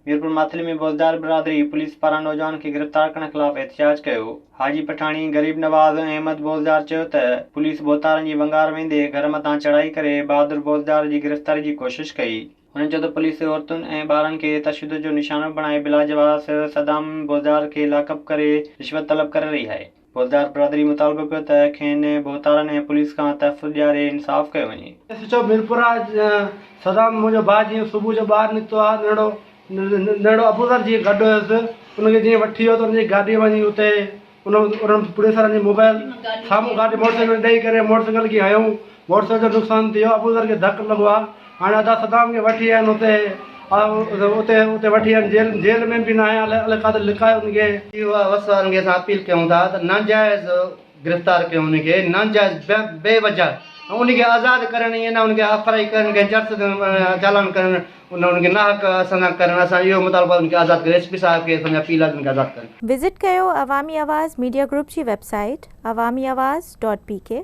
ميرپور ماٿري ۾ بوزدار برادري پوليس پاران نوجوان کي گرفتار ڪرڻ خلاف احتجاج ڪيو. حاجي پٺاڻي، غريب نواز ۽ احمد بوزدار چيو ته پوليس ڀوتارن جي ونگار ويندي گهر مٿان چڙهائي ڪري بهادر بوزدار جي گرفتاري جي ڪوشش ڪئي. هنن چيو ته پوليس عورتن ۽ ٻارن کي تشدد جو نشانو بڻائي بلاجواز صدام بوزدار کي لاڪپ ڪري رشوت طلب ڪري رهي آهي. بوزدار برادري مطالبو ڪيو ته کين ڀوتارن ۽ پوليس کان تحفظ ڏياري انصاف ڪيو وڃي. S H O Mirpur Saddam منهنجو ڀاء جيئن صبح جو ٻاهر نڪتو آ ننڍڙو ننڍڙو ابوذر جيئن گڏ هيس ان کي جيئن وٺي ويو ته ان جي گاڏي وڃي اتي ان انهن پوليس وارن جي موبائل سامهون گاڏي موٽر سائيڪل ڏئي ڪري موٽر سائيڪل کي هنيو موٽر سائيڪل جو نقصان ٿي ويو ابوذر کي ڌڪ لڳو آ هاڻي ادا صدام کي وٺي آيا آهن اتي اتي اتي وٺي آيا آهن جيل جيل ۾ به ناهي الائي ڪاٿي لڪايو ان کي. اهو وس وارن کي اسان اپيل ڪيون ٿا ته ناجائز گرفتار ڪيو ان کي ناجائز بي وجه ۽ ان کي آزاد ڪرڻ ائين نه ان کي آفرائي ڪرڻ ڪنهن چرس چالان ڪرڻ ان ان کي ناحق اسان سان ڪرڻ اسان اهو مطالبو آهي ان کي آزاد ڪري ايس پي صاحب کي اسان جي اپيل آهي ته ان کي آزاد ڪرڻ. وزٽ ڪيو عوامي آواز ميڊيا گروپ جي website Awami Awaz dot P K.